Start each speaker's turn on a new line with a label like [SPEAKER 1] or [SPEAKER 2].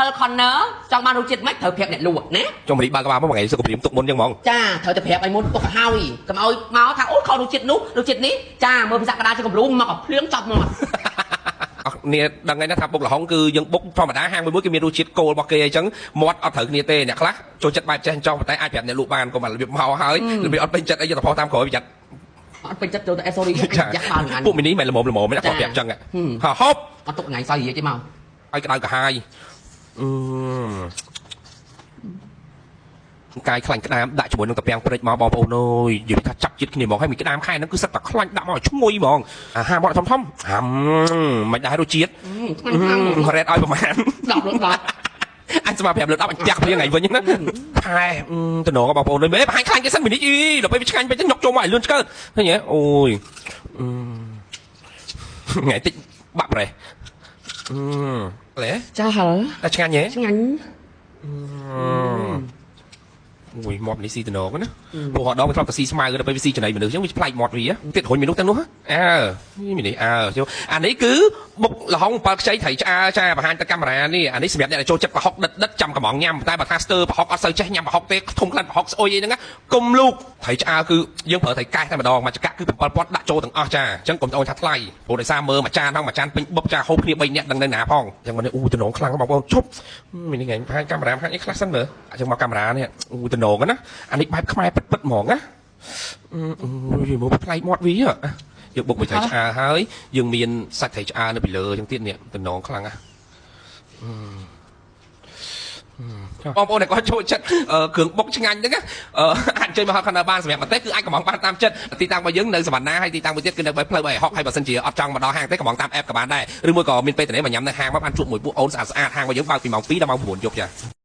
[SPEAKER 1] Hot Corner ចង់បានរសជាតិមិនត្រូវប្រាប់អ្នកលក់ណា
[SPEAKER 2] ចុំរីបើកក្បាលមកថ្ងៃសុខភាពទុកមុនចឹងហ្មង
[SPEAKER 1] ចាត្រូវតែប្រាប់ឲ្យមុនទុកឲ្យហើយកុំឲ្យមកថាអូខុសរសជាតិនោះរសជាតិនេះចាមើលភាសាកណ្ដាលជាគំរូមកក៏ភ្លៀងចប់មក
[SPEAKER 2] អត់គ្នាដឹងហើយណាថាបុកល្ហុងគឺយើងបុកធម្មតាហាងមួយមួយគេមានរសជាតិគោលរបស់គេអីចឹងមាត់អត់ត្រូវគ្នាទេអ្នកខ្លះចូលចិត្តបែបចេះចង់ប៉ុន្តែអាចប្រាប់អ្នកលក់បានកុំរបៀបមកហើយរបៀបអត់ពេញចិត្តអីយកទៅផុសតាមក្រោយប្រយ័ត្ន
[SPEAKER 1] អត់ពេញចិត្តចូលទៅ sorry យ៉ាស់បាល់ងាន
[SPEAKER 2] ពួកមីនីមិនល្មមល្មមណាគាត់ប្រាប់ចឹងហូប
[SPEAKER 1] អត់ទុកថ្ងៃសោយនិយាយទេមក
[SPEAKER 2] ឲ្យក្តៅក្រហាយអឺកាយខ្លាញ់ក្តាមដាក់ជាមួយនឹងតាពាំងព្រិចមកបងប្អូនអើយនិយាយថាចាប់ជាតិគ្នាហ្មងហើយមានក្តាមខែហ្នឹងគឺសិតតែខ្លាញ់ដាក់មកឲ្យឈ្ងុយហ្មងអាហារមាត់ធំធំហាំមិនដែររសជាតិ
[SPEAKER 1] ឆ្ងាញ់ខ្លាំង
[SPEAKER 2] រ៉េតឲ្យប្រហែល
[SPEAKER 1] 10លើ10
[SPEAKER 2] អញស្មា5លើ10អញផ្ទះគ្នាថ្ងៃវិញណាផែតំណងបងប្អូនអើយមេបង្ហាញខ្លាញ់គេសិនមីនេះអីដល់ពេលវាឆ្ងាញ់ពេកចឹងញុកចូលមកឲ្យលឿនឆ្កើតឃើញទេអូយថ្ងៃតិចបាក់ប្រេះអឺលេ
[SPEAKER 1] ចាហល់
[SPEAKER 2] តែឆ្ងាញ់ហ៎
[SPEAKER 1] ឆ្ងាញ់
[SPEAKER 2] អូយមាត់នេះស៊ីតំណងណាព្រោះរដងវាធ្លាប់តែស៊ីស្មៅដល់ពេលវាស៊ីចំណីមនុស្សចឹងវាប្លែកមាត់វាទៀតរុញមនុស្សទាំងនោះអើមីនេះអើអានេះគឺបុកល្ហុង7ខ្ចីត្រីឆ្អើចាបង្ហាញទៅកាមេរ៉ានេះអានេះសម្រាប់អ្នកដែលចូលចិត្តប្រហុកដិតដិតចាំកំងញ៉ាំតែបើថាស្ទើប្រហុកអត់សូវចេះញ៉ាំប្រហុកទេធំក្លិនប្រហុកស្អុយអីហ្នឹងកុំលូកត្រីឆ្អើគឺយើងប្រើត្រីកែសតែម្ដងមួយចកាក់គឺ7000ដាក់ចូលទាំងអស់ចាអញ្ចឹងកុំអូនថាថ្លៃព្រោះដោយសារមើលមួយចានហ្នឹងមួយចានពេញបុកចាហូបគ្នា3នាក់ដឹងនៅណាផងអញ្ចឹងមកនេះអូតំណងខ្លាំងបងប្អូនជប់មីនេះថ្ងៃបង្ហាញកាមេរ៉ាបង្ហាញអីខ្លះសិនមើលអញ្ចឹងមកកាមេរ៉ានេះអូតំណងណាអានេះបែបខ្មែរពិតពិតហ្មងណាអូយមើលប្លែកមាត់វាយើងបុកមួយត្រីឆ្អើហើយយើងមានសាច់ត្រីឆ្អើនៅពីលើអញ្ចឹងទៀតនេះតំណងខ្លាំងណាបងប្អូនដែលគាត់ចូលចិត្តគ្រឿងបុកឆ្ងាញ់ហ្នឹងអាចជួយមកហៅខាងបានសម្រាប់ប្រទេសគឺអាចកំងបានតាមចិត្តទីតាំងរបស់យើងនៅសវណ្ណាហើយទីតាំងមួយទៀតគឺនៅផ្លូវ360ហើយបើសិនជាអត់ចង់មកដល់ហាងទេកំងតាម app ក៏បានដែរឬមួយក៏មានពេលតនេះមកញ៉ាំនៅហាងមកបានជួបមួយពួកអូនស្អាតស្អាតហាងរបស់យើងបើកពីម៉ោង2ដល់ម៉ោង9យប់ចា។